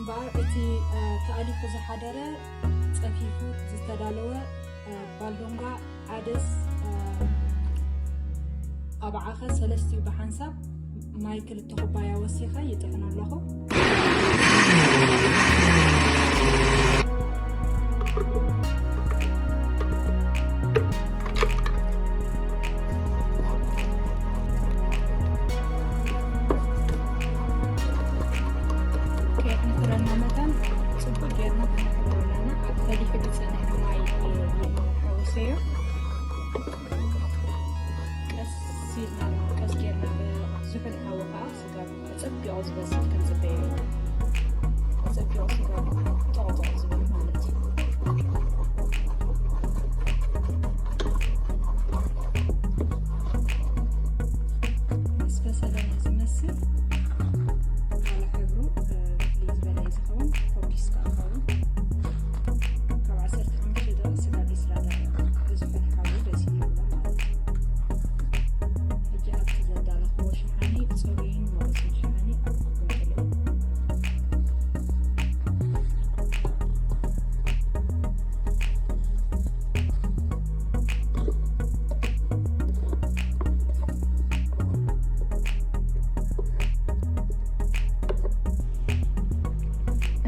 እምበኣር እቲ ተኣሊኹ ዝሓደረ ጸፊፉ ዝተዳለወ ባልዶንጋ ዓደስ ኣብ ዓኸ ሰለስቲኡ ብሓንሳብ ማይ ክልተ ኩባያ ወሲኸ ይጥሕኖ ኣለኹ። ከየሕንፍረና መጠን ጽቡቅ ጌርና ክንሕብሮ ኣለና። ኣብ ፈሊሑ ዝጸንሐ ማይ እዩ። ሓወሰዮ ቀስ ኢልና፣ ቀስ ጌርና ብዝሑል ሓዊ ከዓ ስጋ ኣጸቢቑ ዝበስል ክንጽበዮ ኢና። ኣጸቢቑ ስጋ ጠቕጠቕ ዝብል ማለት እዩ። ምስ በሰለ እዩ ዝመስል። ዋላ ሕብሩ ፍልይ ዝበለ እዩ ዝኸውን። ፎኪስ ከዓ ኸውን። ካብ ዓሰርተ ሓሙሽተ ደቂቕ ስጋብ ዕስራ ደቂቕ ብዙሕ ሓዊ በሲሉ ኣሎ ማለት እዩ። ሕጂ ኣብቲ ዘዳለኽዎ ሸሓኒ፣ ጽሩይን ምቑጽን ሸሓኒ ኣብ ክገጥሎ።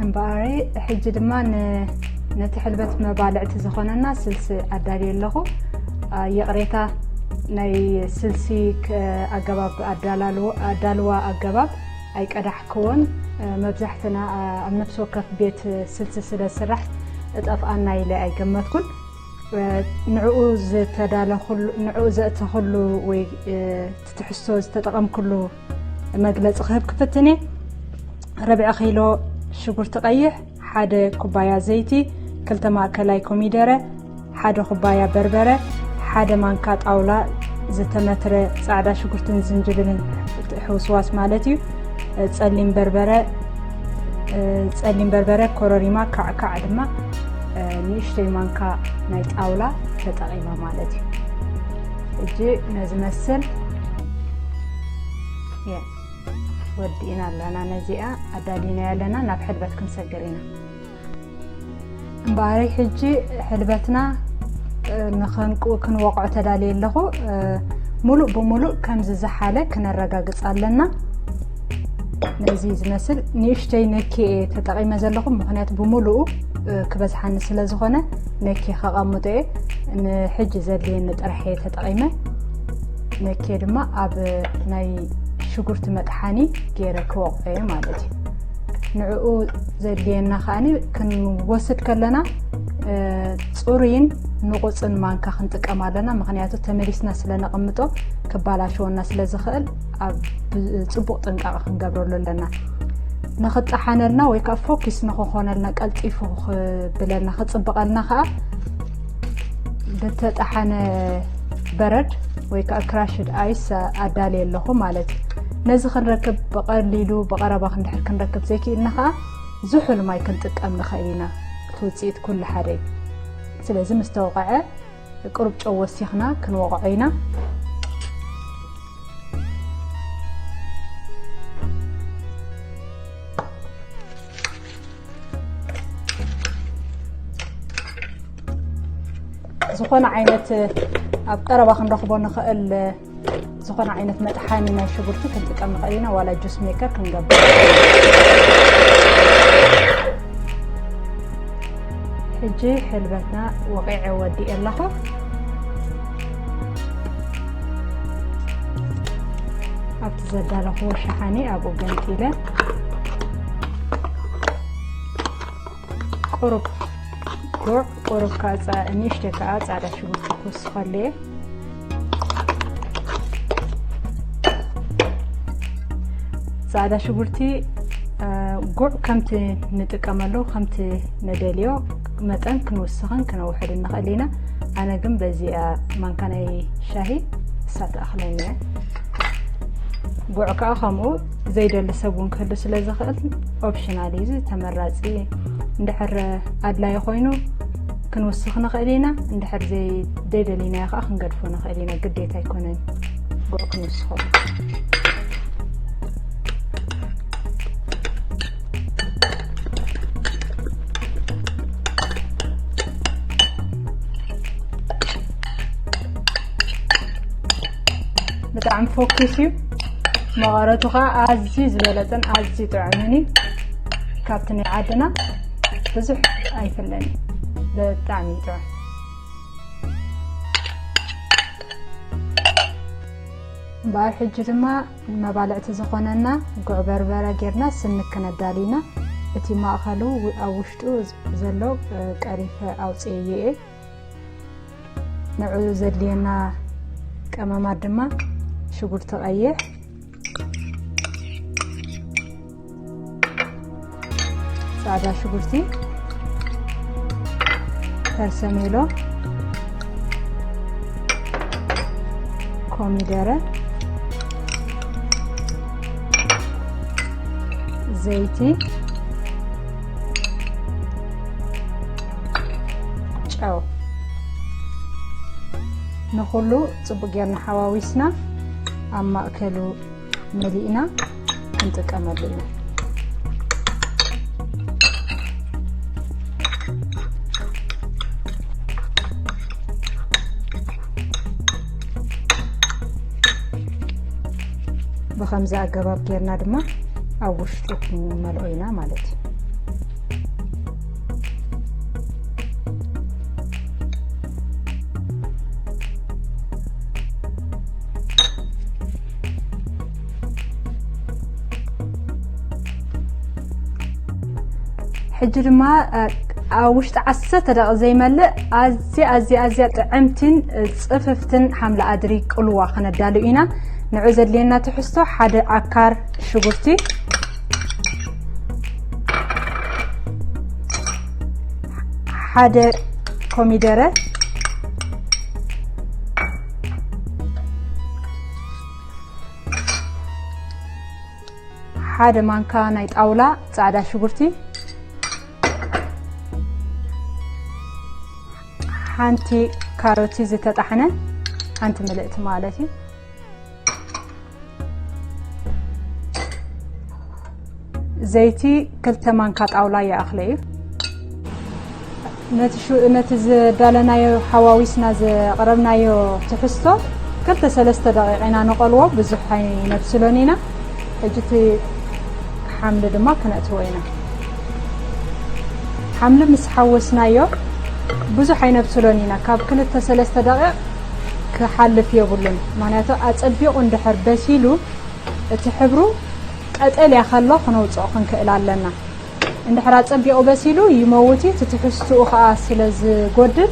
እምበኣር ሕጂ ድማ ን-፣ ነቲ ሕልበት መባልዕቲ ዝኾነና ስልሲ ኣዳልየ ኣለኹ። ኣ፣ ይቕሬታ፣ ናይ ስልሲ ክ-፣ ኣገባብ ኣዳላልዎ-፣ ኣዳልዋ ኣገባብ ኣይቀዳሕክዎን። እ፣ መብዛሕትና፣ ኣ፣ ኣብ ነፍሲ ወከፍ ቤት ስልሲ ስለ ዝስራሕ እጠፍኣና ኢለ ኣይገመትኩን። እ፣ ንዕኡ ዝተዳለኹሉ፣ ንዕኡ ዘእተኹሉ ወይ፣ እ፣ እቲ ትሕዝቶ ዝተጠቐምኩሉ መግለጺ ክህብ ክፍትን እየ። ርብዒ ኪሎ ሽጉርቲ ቀይሕ፣ ሓደ ኩባያ ዘይቲ፣ ክልተ ማእከላይ ኮሚደረ፣ ሓደ ኩባያ በርበረ፣ ሓደ ማንካ ጣውላ ዝተመትረ ጻዕዳ ሽጉርትን ዝንጅብልን፣ ሕውስዋስ ማለት እዩ። ጸሊም በርበረ፣ ጸሊም በርበረ፣ ኮረሪማ፣ ካዕካዕ ድማ ንእሽተይ ማንካ ናይ ጣውላ ተጠቒመ ማለት እዩ። ሕጂ ነዚ መስል የ-፣ ወዲእና ኣለና። ነዚኣ ኣዳሊናያ ኣለና፣ ናብ ሕልበት ክንሰግር ኢና። እምበኣረይ ሕጂ ሕልበትና፣ እ፣ ንኸንቁ-፣ ክንወቕዖ ተዳልየ ኣለኹ። እ፣ ሙሉእ ብሙሉእ ከምዚ ዝሓለ ክነረጋግጽ ኣለና። ነዚ ዝመስል ንእሽተይ ነኪ እየ ተጠቒመ ዘለኹ፣ ምኽንያቱ ብሙሉኡ፣ እ፣ ክበዝሓኒ ስለ ዝኾነ ነኪ ከቐምጦ እየ። ንሕጂ ዘድልየኒ ጥራሕ እየ ተጠቒመ። ነኪ ድማ ኣብ ናይ ሽጉርቲ መጥሓኒ ገይረ ክወቕዖ እየ ማለት እዩ። ንዕኡ ዘድልየና ከኣኒ ክንወስድ ከለና፣ እ፣ ጽሩይን ንቑጽን ማንካ ክንጥቀም ኣለና። ምኽንያቱ ተመሊስና ስለ ነቐምጦ ክባላሸወና ስለ ዝኽእል ኣብ ብ-፣ ጽቡቕ ጥንቃቐ ክንገብረሉ ኣለና። ንኽጠሓነልና ወይ ከኣ ፎኪስ ንኽኾነልና፣ ቀልጢፉ ክብለልና፣ ክጽብቐልና ከኣ ዝተጠሓነ በረድ ወይ ከኣ ክራሽድ ኣይስ ኣዳልየ ኣለኹ ማለት እዩ። ነዚ ክንረክብ ብቐሊሉ ብቐረባ ክንድሕር ክንረክብ ዘይክኢልና ከኣ ዝሑል ማይ ክንጥቀም ንኽእል ኢና። እቲ ውጽኢት ኩሉ ሓደ እዩ። ስለዚ ምስ ተወቕዐ ቁሩብ ጨው ወሲኽና ክንወቕዖ ኢና። ዝኾነ ዓይነት ኣብ ቀረባ ክንረኽቦ ንኽእል ዝኾነ ዓይነት መጥሓኒ ናይ ሽጉርቲ ክንጥቀም ንኽእል ኢና፣ ዋላ ጁስ ሜከር ክንገብር። ሕጂ ሕልበትና ወቒዐ ወዲኤ ኣለኹ። ኣብቲ ዘዳለኽዎ ሸሓኒ ኣብኡ ገንጢለ ቁሩብ ጉዕ፣ ቁሩብ ከኣ ጻ-፣ ንእሽተይ ከኣ ጻዕዳ ሽጉርቲ ክውስኸሉ እየ። ጻዕዳ ሽጉርቲ፣ እ፣ ጉዕ ከምቲ ንጥቀመሉ፣ ከምቲ ንደልዮ መጠን ክንውስኽን ክነውሕድን ንኽእል ኢና። ኣነ ግን በዚኣ ማንካ ናይ ሻሂ እሳ ትኣኽለኒ እያ። ጉዕ ከኣ ከምኡ ዘይደሊ ሰብ እውን ክህሉ ስለ ዝኽእል ኦፕሽናል እዩ፣ እዚ ተመራጺ። እንድሕር ኣድላዪ ኮይኑ ክንውስኽ ንኽእል ኢና፣ እንድሕር ዘይ-፣ ዘይደሊናዮ ከኣ ክንገድፎ ንኽእል ኢና፣ ግዴታ ኣይኮነን ጉዕ ክንውስኸሉ። ብጣዕሚ ፈኩስ እዩ። መቐረቱ ከዓ ኣዝዩ ዝበለጸን ኣዝዩ ጥዑምን እዩ። ካብቲ ናይ ዓድና ብዙሕ ኣይፍለን እዩ። ብጣዕሚ እዩ ጥዑም። እምበኣር ሕጂ ድማ ንመባልዕቲ ዝኾነና ጉዕ በርበረ ጌርና ስኒ ክነዳሊ ኢና። እቲ ማእኸሉ ው-፣ ኣብ ውሽጡ ዘሎ፣ እ፣ ቀሪፈ ኣውፅኤዮ እየ። ንዕኡ ዘድልየና ቀመማት ድማ ሽጉርቲ ቀይሕ፣ ጻዕዳ ሽጉርቲ፣ ፐርሰሜሎ፣ ኮሚደረ፣ ዘይቲ፣ ጨው። ንኹሉ ጽቡቅ ጌርና ሓዋዊስና ኣብ ማእከሉ መሊእና ክንጥቀመሉ ኢና። ብኸምዚ ኣገባብ ጌርና ድማ ኣብ ውሽጡ ክንመልኦ ኢና ማለት እዩ። ሕጂ ድማ፣ እ፣ ኣብ ውሽጢ ዓሰርተ ደቂቕ ዘይመልእ ኣዝያ፣ ኣዝያ፣ ኣዝያ ጥዕምቲን፣ እ፣ ጽፍፍትን ሓምሊ ኣድሪ ቅልዋ ክነዳሉ ኢና። ንዑ ዘድልየና ትሕዝቶ ሓደ ዓካር ሽጉርቲ፣ ሓደ ኮሚደረ፣ ሓደ ማንካ ናይ ጣውላ ጻዕዳ ሽጉርቲ፣ ሓንቲ ካሮቲ ዝተጣሕነ፣ ሓንቲ ምልእቲ ማለት እዩ። ዘይቲ ክልተ ማንካ ጣውላ ይኣኽሎ እዩ። ነቲ ሹ-፣ ነቲ ዘዳለናዮ ሓዋዊስና ዘቕረብናዮ ትሕዝቶ ክልተ ሰለስተ ደቂቕ ኢና ንቐልዎ፣ ብዙሕ ኣይነብስሎን ኢና። ሕጂ እቲ ሓምሊ ድማ ክነእትዎ ኢና። ሓምሊ ምስ ሓወስናዮ ብዙሕ ኣይነብስሎን ኢና፣ ካብ ክልተ ሰለስተ ደቂቕ ክሓልፍ የብሉን። ምኽንያቱ ኣጸቢቑ እንድሕር በሲሉ እቲ ሕብሩ ቀጠልያ ከሎ ክነውጽኦ ክንክእል ኣለና። እንድሕር ኣጸቢቑ በሲሉ ይመውት እዩ፣ እቲ ትሕዝትኡ ኸኣ ስለ ዝጎድል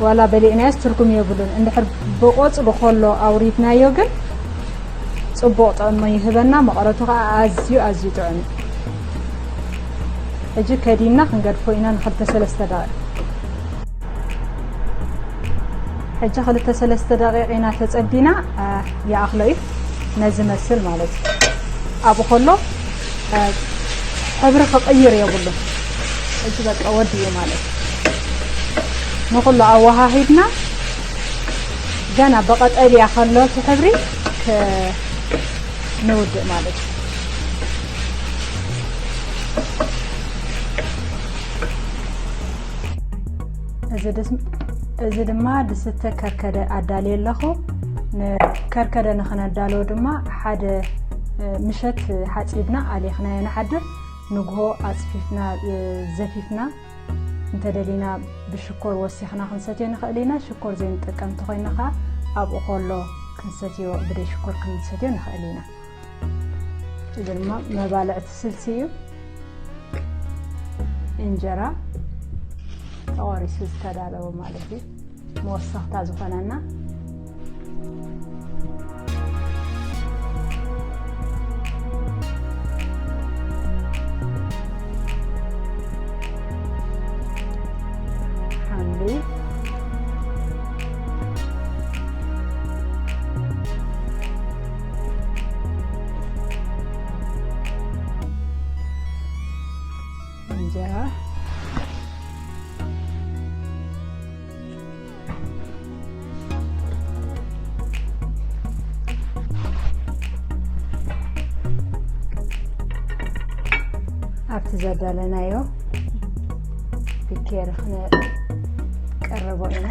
ዋላ በሊዕናዮስ ትርጉም የብሉን። እንድሕር ብቆጽሉ ከሎ ኣውሪድናዮ ግን ጽቡቕ ጥዕሚ ይህበና፣ መቐረቱ ኸኣ ኣዝዩ፣ ኣዝዩ ጥዑም እዩ። ሕጂ ከዲንና ክንገድፎ ኢና ንኽልተ ሰለስተ ደቂቕ። ሕጂ ክልተ ሰለስተ ደቂቕ ኢና ተጸቢና፣ እ፣ ይኣኽሎ እዩ ነዚ መስል ማለት እዩ። ኣብኡ ከሎ፣ እ፣ ሕብሪ ክቕይር የብሉን። ሕጂ በቃ ወዲኡ ማለት እዩ። ንኹሉ ኣወሃሂድና ገና ብቐጠልያ ከሎ እቲ ሕብሪ ክ-፣ ንውድእ ማለት እዩ። እዚ ድስ-፣ እዚ ድማ ድስተ ከርከደ ኣዳልየ ኣለኹ። ንከርከደ ንኽነዳልዎ ድማ ሓደ፣ እ፣ ምሸት ሓጺብና ኣሊኽናዮ ንሓድር። ንግሆ ኣጽፊፍና፣ እ፣ ዘፊፍና እንተደሊና ብሽኮር ወሲኽና ክንሰትዮ ንኽእል ኢና። ሽኮር ዘይንጥቀም እንተኾይና ኸኣ ኣብኡ ከሎ ክንሰትዮ፣ ብደይ ሽኮር ክንሰትዮ ንኽእል ኢና። እዚ ድማ መባልዕቲ ስልሲ እዩ። እንጀራ ተቖሪሱ ዝተዳለወ ማለት እዩ። መወሰኽታ ዝኾነና ሓምሊ፣ እንጀራ፣ ኣብቲ ዘዳለናዮ ቢኬሪ ክንቀርቦ ኢና።